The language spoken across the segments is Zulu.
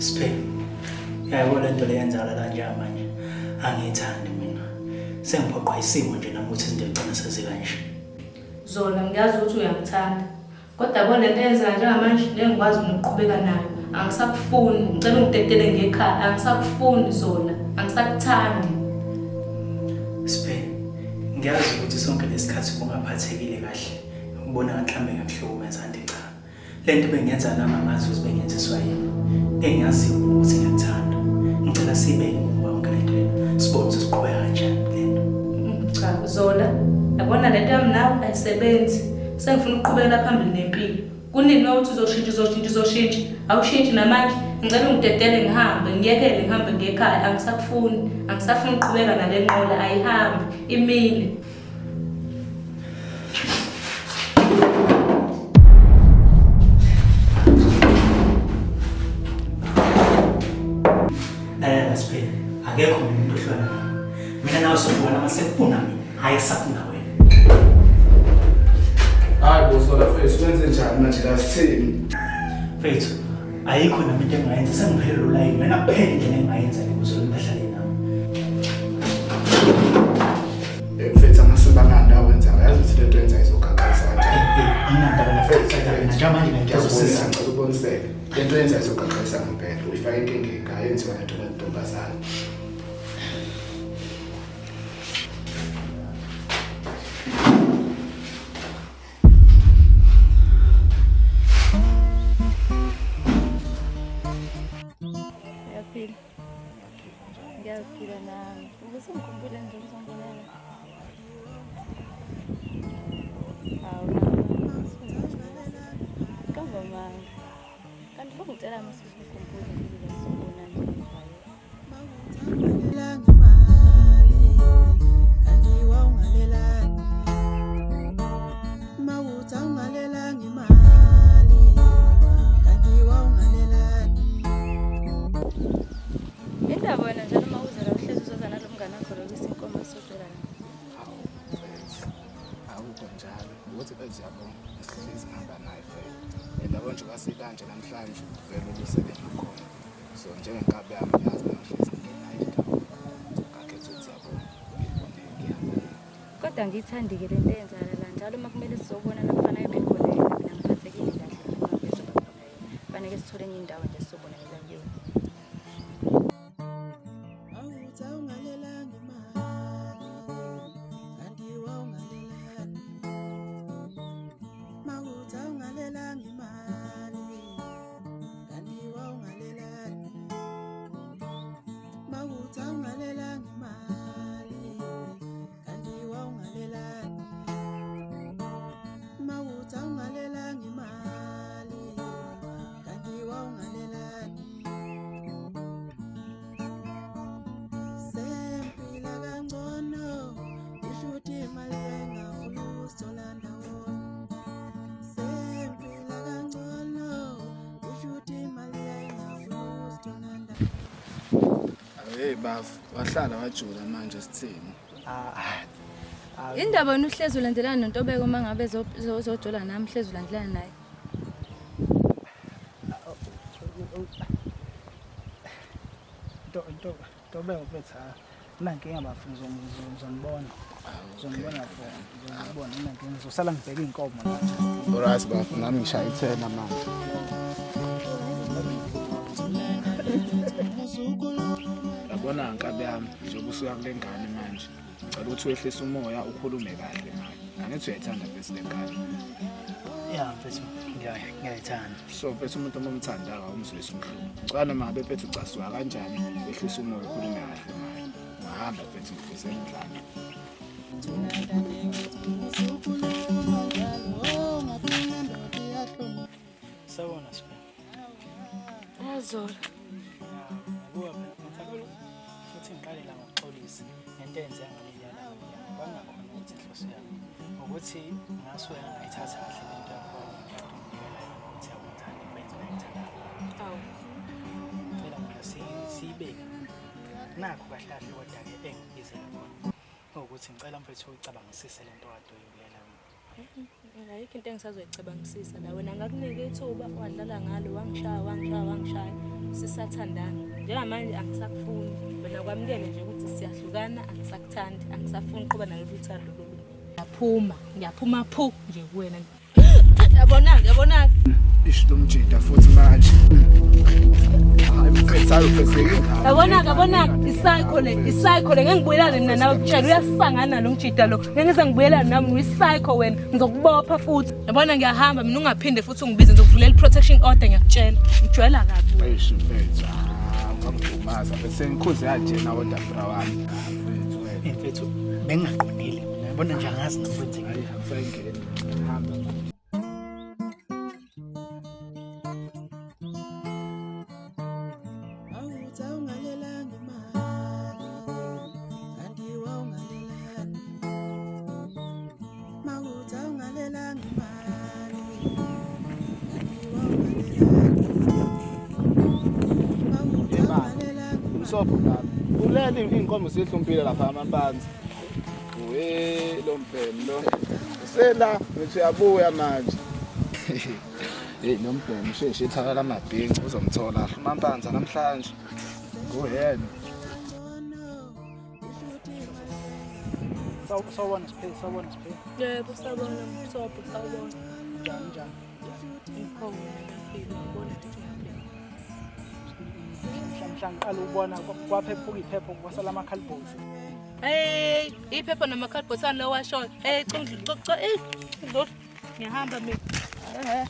Siphe. Yabo le nto le yenzakala la njengamanje angiyithandi mina. Sengiphoqwa isimo nje nami ukuthi izinto zigcine sezikanje. Zola ngiyazi ukuthi uyangithanda. Kodwa yabo lento eyenzeka njengamanje ngeke ngikwazi mina ukuqhubeka nayo. Angisakufuni, ngicela ungidedele ngekhaya. Angisakufuni Zola, angisakuthandi. Siphe, ngiyazi ukuthi sonke lesikhathi ubungaphathekile kahle. Ubona ngathi mhlawumbe ngiyakuhlukumeza kanti cha. Le nto bengiyenza nami angazi ukuthi bengiyenziswa yini. Engiyaziyo mina ukuthi ngiyakuthanda. Ngicela siyibeke ngoba yonke le nto lena sibone ukuthi siqhubeka kanjani le nto. Cha Zola, yabona lento yami nawe ayisebenzi. Sengifuna ukuqhubekela phambili nempilo. Kunini wawuthi uzoshintsha uzoshintsha uzoshintsha. Awushintshi namanje. Ngicela ungidedele ngihambe, ngiyekele ngihambe ngiye ekhaya. Angisakufuni. Angisafuni ukuqhubeka nale nqola ayihambi, imile. Lalela Siphele, akekho mina umuntu ohlukana nawe. Mina nawe sohlukana uma sekufuna mina, hhayi kusafuna wena. Hayi bo Zola mfethu wenze njani manje la sithini? Mfethu, ayikho nami into engingayenza, sengiphelelwe ulayini. Mina kuphela indlela engingayenza le ukuze lo muntu ahlale nami. Mfethu amasimba angandawo wenza yazi ukuthi lento yenza izogaxisa kanjani. Anginandaba nafethu, njengamanje ngiyazosiza. Ngicela uboniseke. Lento yenza izogaxisa ngempela. Uyifaka enkingeni ayenziwa lento ntombazane. Uyaphila? Ngiyaphila nami. Ubusungikhumbule nje uzongibonela. Hawu, qamba amanga. Kanti bongitshela uma usungikhumbule nje sizobona nje ngivayo. Indaba wena njalo uma uza la uhlezi uzoza nalo mngane wakho lo kwisinkomo esodela la. Hawu mfethu. Akukho njalo. Ukuthi mfethu yabo sihlezi ngihamba naye vele. And yabo nje wasikanje namhlanje vele ubusebenza khona. So njengenkabi yami ngiyazi la ngihlezi ngingenayo indawo. Ngakhetha ukuthi yabo ngibone ngihamba. Kodwa angiyithandi-ke le nto eyenzakala la njalo uma kumele sizobonana kufanele bekhona yena mina ngiphathekile kahle uma bezoba khona yena. Kufanele sithole enye indawo nje sizobonanela kuyona. Hey bafo, wahlala wajula manje sithini? Indaba wena uhlezi ulandelana noNtobeko uma ngabe zojola nami uhlezi ulandelana naye. Nto nto Ntobeko mfethu ha. Nankinga bafo ngizonibona. Ngizonibona bafo. Ngizonibona nankinga ngizosala ngibheka inkomo la. Alright bafo, nami ngishaya ithena manje. Yabona nkabi yami njengoba usuya kule ngane manje. Ngicela ukuthi wehlise umoya ukhulume kahle naye. Angithi uyayithanda mfethu le ngane. Ya mfethu ngiyayithanda. So mfethu umuntu uma umthanda awumzwisi ubuhlungu. Ngicela noma ngabe mfethu ucasuka kanjani wehlise umoya ukhulume kahle naye. Ungahamba mfethu ngifisela inhlanhla. Sawubona Siphe. Azola. Kuwa phela ngicela ukuthi ngiqale la ngokuxolisa ngento eyenzeka ngaleliya langa leliya. Kwangakhona ukuthi inhloso yami ukuthi ngasuke ngayithatha kahle lento yakho kade unginikela yona ukuthi awungithandi kwenza ngithanda. Awu. Ngicela mina siyibeke. Nakho kahle kahle kodwa-ke engikubizela khona ukuthi ngicela mfethu uyicabangisise lento kade uyibuyela Mina ayikho into engisazoyicabangisisa la. Wena ngakunika ithuba wadlala ngalo wangishaya wangishaya wangishaya. Sisathandana. Njengamanje angisakufuni. Wena kwamukele nje ukuthi siyahlukana, angisakuthandi, angisafuni ukuqhuba nalolu thando lolu. Ngiyaphuma, ngiyaphuma phu nje kuwena. Yabona-ke, yabona-ke. Ish lo mjita futhi manje. Hayi mfethu, hayi mfethu yini? Yabona-ke, yabona-ke, isayikho le, isayikho le, ngeke ngibuyelane mina nawe kutshela uyasangana lo mjita lo. Ngeke ngize ngibuyelane nami, uyisayikho wena, ngizokubopha futhi. Yabona ngiyahamba mina ungaphinde futhi ungibize ngizokuvulela i-protection order ngiyakutshela. Ngijwayela kabi. wena. Eish mfethu, ah ungangidumaza mfethu sengikhuze kanje nawe bra wami. Mfethu wena. Mfethu bengingaqondile mina. Yabona nje angazi noma kwenzekile. Hayi akusayingeni. Hamba. Awuthi awungalelanga imali, kanti wawungalelani. Mawuthi awungalelanga imali, kanti wawungalelani. Mawuthi awungalelanga Umsobho baba. Ulele inkomo zihlumpile lapha amampanzi. We lo mbhemi lo. Usela ngithi uyabuya manje. Hey lo mbhemi usheshe ithaka lamabhinci uzomthola amampanza namhlanje. Go ahead. Sawubona Siphe, sawubona Siphe. Yebo, sawubona Msobho, sawubona. Njani njani? Ngikhona ngiyaphila, ngibona nje ngiyaphila. Mhla mhla ngiqala ukubona kwaphephuka iphepha kwasala amakhalibhozi. Hey, iphepha namakhadibhothana lawo washoyo. Hey, cunglu coco, eh. Ngiyahamba mina. Ehhe.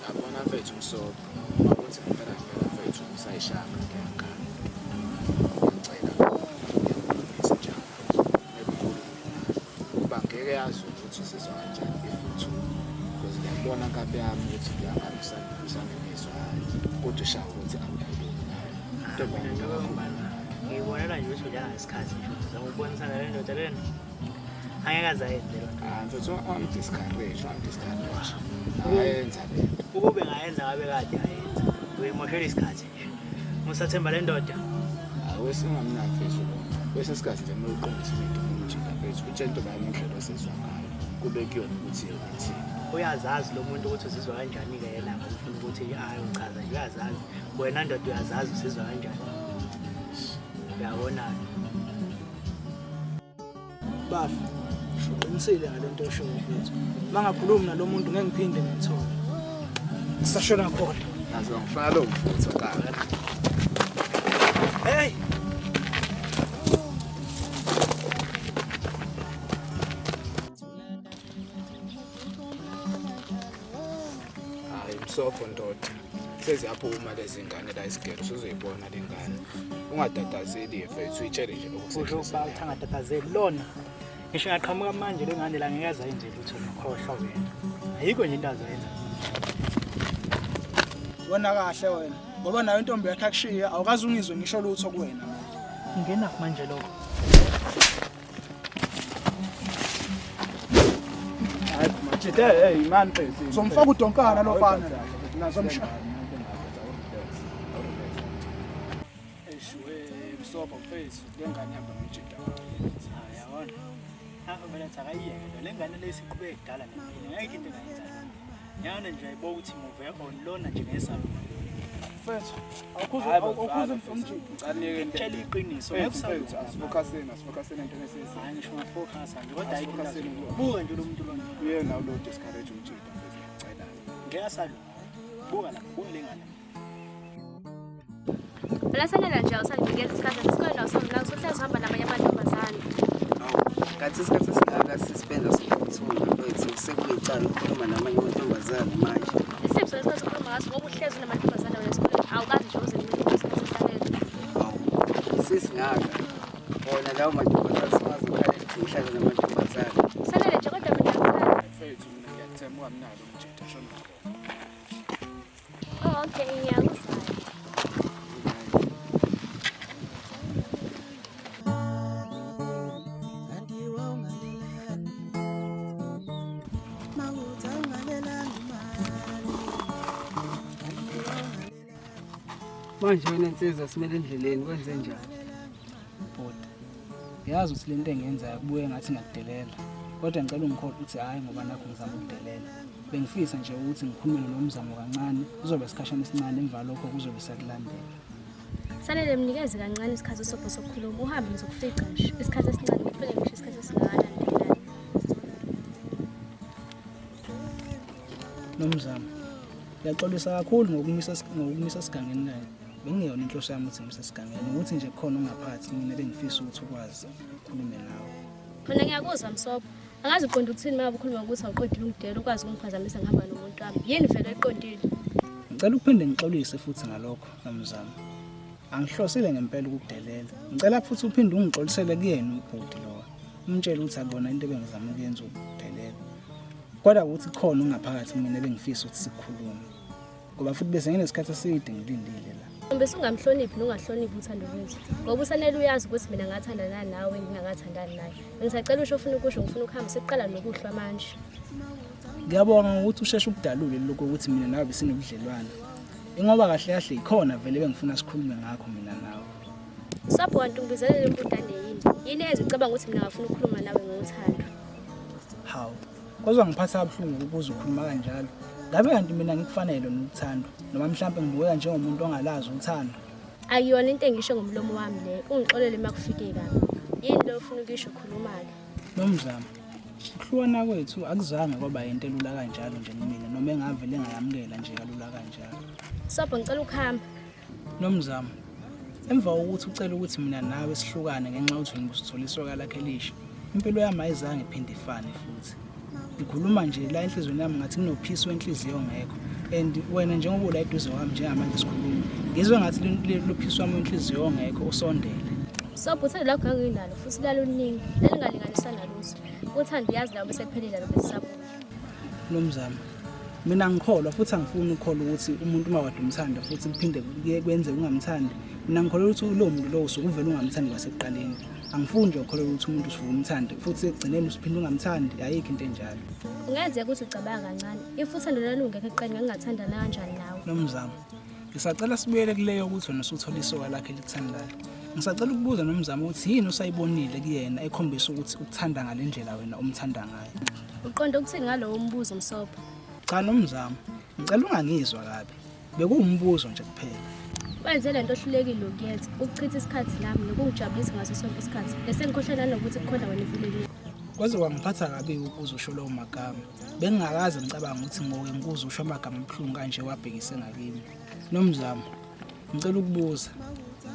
Yabona mfethu umsobho. Uma kuthi ngempela ngempela mfethu usayishaka ngiyakhala. Ngicela ngiyakukhulumisa njalo. Ekukhulumeni kuba ngeke yazi ukuthi usizwa kanjani if uthu. Because ngiyakubona nkabi yami ukuthi ngiyangami usanemizwa hayi. Kodwa ushaya ukuthi awukhulumi naye. Ntombi nto kakhulu. Ngiyibonela nje ukuthi udlala ngesikhathi nje ukuthi uzama ukubonisana le ndoda lena. Angeke aze ayenze loo nto. Ah mfethu ungi-discourage, ungi-discourage. Ayenza le. Ukube ngayenza ngabe kade ayenza. Uyimoshela isikhathi nje. Musathemba le ndoda. Hayi wesingamnaki mfethu lo. Kwesinye isikhathi nje kumele uqondise izinto umjita mfethu. Utshele intombazane indlela osizwa ngayo. Kube kuyona ukuthi yona ithini. Uyazazi lo muntu ukuthi uzizwa kanjani-ke yena ufuna ukuthi ayochaza nje uyazazi. Wena ndoda uyazazi uzizwa kanjani. Uyabona-ke. Bafu, uqinisile ngale nto oshoyo mfethu. Uma ngakhulumi nalo muntu ngeke ngiphinde ngimthole. Sisashona khona. Nazo ngifuna lo mfutho kaka. Hey! Hayi msobho ndoda. Seziyaphuma lezi ngane la isigelo usuzoyibona le ngane. Ungatatazeli mfethu uyitshele nje lokho Kusho ukuba uthi angatatazeli lona. Ngisho ingaqhamuka manje le ngane la ngeke aze ayenze lutho nokhohlwa wena. Ayikho nje into azoyenza. Wena kahle wena. Ngoba nayo intombi yakhe akushiya awukaze ungizwe ngisho lutho kuwena. Ngenaphi manje lokho? Hayi machete hey man mfethu. Uzomfaka udonkana lo fana. Uzomshaya. Eish we msobho mfethu le ngane ihamba nomjita wakhe. Hayi yabona. Apha phela athi akayiyeke lo. Le ngane le isiqhubeke kudala nempilo. Ngeke into engayenza. Ngiyana nje ayibo ukuthi move on lona nje ngesalo. Mfethu, awukhuze Hayi, awukhuze mfethu, umjita. Ngicela niyeke into. Tshela iqiniso. Ngeke Mfethu usalunga. mfethu asifocuseni asifocuseni entweni esiyisayo. Hayi ngisho ngafocus nje kodwa ayikho into Asifocuseni azoyenza. Buka nje lo muntu lona. Uyena lo discourage umjita mfethu ngiyacela. Ngeke asalunga. Buka la, buka le ngane. Phela sanela nje awusanginikeza isikhathi esikoleni awusamla usuhlezi uhamba namanye amantombazane. Awu, kanti isikhathi esingaka sisibenza sokuthula mfethu sekuyicala ukukhuluma namanye amantombazane manje. Isiphi sona isikhathi sokukhuluma ngaso ngoba uhlezi unamantombazane wena esikoleni awukazi nje uze unike isikhathi esanele. Awu, sisingaka. Wona lawo mantombazane singazokhala ukuthi ngihlale namantombazane. Sanele nje kodwa mina ngithanda. Mfethu mina ngiyakuthemba ungamnalo umjita shona. Oh okay, ngiyakuzwa. kanti wawungalelani. Mawuthi awungalelanga imali, kanti wawungalelani. Manje wena nsizwa simele endleleni kwenze njani? Bhuti. Ngiyazi ukuthi lento engiyenzayo kubuye ngathi ngiyakudelela. Kodwa ngicela ungikholwe ukuthi hhayi ngoba nakho ngizama ukudelela. Bengifisa nje ukuthi ngikhulume noNomzamo kancane, kuzobe isikhashana esincane emva lokho kuzobe sekulandela. Sanele mnikeze kancane isikhathi uSobho sokukhuluma, uhambe ngizokufica nje. Isikhathi esincane kuphele ngisho isikhathi esingakanani ngenani. Nomzamo, ngiyaxolisa kakhulu ngokumisa ngokumisa esigangeni kanye. Bengingeyona inhloso yami ukuthi ngimise esigangeni, ukuthi nje kukhona okungaphakathi kumina bengifisa ukuthi ukwazi ukhulume nawe. Khona ngiyakuzwa Msobho. Angazi uqonda ukuthini uma ukhuluma ngokuthi awuqondile ungidela ukwazi ukungiphazamisa ngihamba nomuntu wami. Yini vele eqondile? Ngicela ukuphinde ngixolise futhi ngalokho Nomzamo. Angihlosile ngempela ukukudelela. Ngicela futhi uphinde ungixolisele kuyena ubhuti lowa. Umtshele ukuthi akuyona into ebengizama ukuyenza ukudelela. Kodwa ukuthi khona okungaphakathi kumina ebengifisa ukuthi sikukhulume. Ngoba futhi bese nginesikhathi eside ngilindile la. Bese ungamhloniphi nongahloniphi uthando lwethu. Ngoba uSanele uyazi ukuthi mina ngathandana nawe ngingakathandani naye. Ngisacela usho ofuna ukusho ngifuna ukuhamba sekuqala nokuhlwa manje. Ngiyabonga ngokuthi usheshe ukudalule lokho ukuthi mina nawe besinobudlelwane. Ingoba kahle kahle ikhona vele bengifuna sikhulume ngakho mina nawe. Sabho kanti ungibizele le mbudane yini? Yini eyenza ucabanga ukuthi mina ngafuna ukukhuluma nawe ngothando? Hawu. Kodwa ngiphatha kabuhlungu ukubuza ukhuluma kanjalo. Ngabe kanti mina ngikufanele nokuthando noma mhlampe ngibukeka njengomuntu ongalazi uthando? Akuyona into engisho ngomlomo wami le. Ungixolele uma kufike kabi. Yini lo ofuna ukuyisho khuluma-ke? Nomzamo, ukuhlukana kwethu akuzange kwaba yinto elula kanjalo nje kumina noma engavele ngayamukela nje kalula kanjalo. Sobho ngicela ukuhamba. Nomzamo, emva kokuthi ucela ukuthi mina nawe sihlukane ngenxa yokuthi wena ubusuthola isoka lakhe elisha, impilo yami ayizange iphinde ifane futhi. Ngikhuluma nje la enhliziyweni yami ngathi kunophisi wenhliziyo ongekho and wena njengoba ula eduze kwami njengamanje sikhuluma, ngizwe ngathi lo phisi wami wenhliziyo ongekho usondele. Sobho uthando lwakho nganginalo futhi laluningi, lalingalinganiswa nalutho. Uthando uyazi la bese kuphelile lo besisabuya. Nomzamo, mina ngikholwa futhi angifuni ukukholwa ukuthi umuntu uma kade umthanda futhi kuphinde kuye kwenzeke ungamthandi. Mina ngikholelwa ukuthi lowo muntu lowo usuke uvele ungamthandi kwasekuqaleni. Angifuni nje ukukholelwa ukuthi umuntu usuke umthande futhi ekugcineni usuphinde ungamthandi, ayikho into enjalo. Kungenzeka ukuthi ucabanga kancane. If uthando lalungekho ekuqaleni ngangingathandana kanjani nawe? Nomzamo, ngisacela sibuyele kuleyo ukuthi wena usuthola isoka lakhe elikuthandayo. Ngisacela ukubuza Nomzamo ukuthi yini osayibonile kuyena ekhombisa ukuthi ukuthanda ngale ndlela wena omthanda ngayo. Uqonde ukuthini ngalowo mbuzo Msobho? Cha Nomzamo, ngicela ungangizwa kabi. Bekuwumbuzo nje kuphela. Wenze lento ohlulekile ukuyenza, ukuchitha isikhathi nami nokungijabulisa ngaso sonke isikhathi. Bese ngikhohlwa nanokuthi kukhona wena empilweni yami. Kwaze kwangiphatha kabi ukuze usho lawo magama. Bengingakaze ngicabanga ukuthi ngoke ngikuze usho amagama abuhlungu kanje wabhekise ngakimi. Nomzamo, ngicela ukubuza.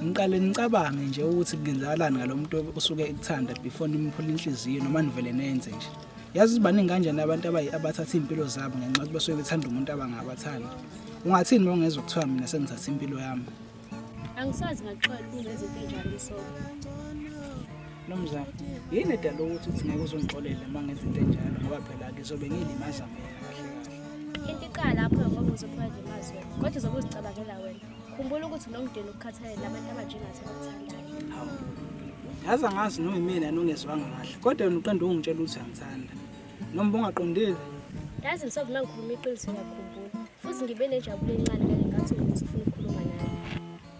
Ngiqale nicabange nje ukuthi kungenzakalani ngalo muntu osuke ekuthanda before nimphula inhliziyo noma nivele nenze nje. Yazi baningi kanjani abantu abathatha iy'mpilo zabo ngenxa yokuthi basuke bethanda umuntu abangabathandi. Ungathini uma ungezwa kuthiwa mina sengithatha impilo yami? Angisazi ngakuxolela ungenza into enjalo Msobho. Nomzamo, yini edala ukuthi uthi ngeke uzongixolela uma ngenza into enjalo ngoba phela ngizobe ngiyilimaza mina kahle kahle. Into iqala lapho ngoba uzophuma limazi wena, kodwa uzobe uzicabangela wena. Khumbula ukuthi unomndeni okukhathalele nabantu abanjengathi abakuthandayo. Hawu. Yazi angazi noma imina yini ongezwanga kahle, kodwa wena uqonde ungitshela ukuthi uyangithanda. Noma ubungaqondile? Yazi Msobho uma ngikhuluma iqiniso ngiyakukhumbula. Futhi ngibe nenjabulo encane ngale nkathi ukuthi ufuna ukukhuluma nami.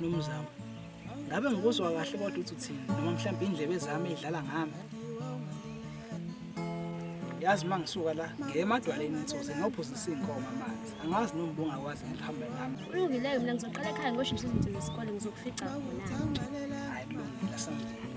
Nomzamo, ngabe ngikuzwa kahle kodwa uthi uthini noma mhlawumbe indlebe zami ey'dlala ngami? Yazi uma ngisuka la ngiye emadwaleni insuze ngiyophuzisa iy'nkomo amanzi. Angazi noma ubungakwazi ngihambe nami. Kulungile-ke mina ngizoqala ekhaya ngoshintsha izinto zesikole ngizokufica khona. Hhayi kulungile asambeni.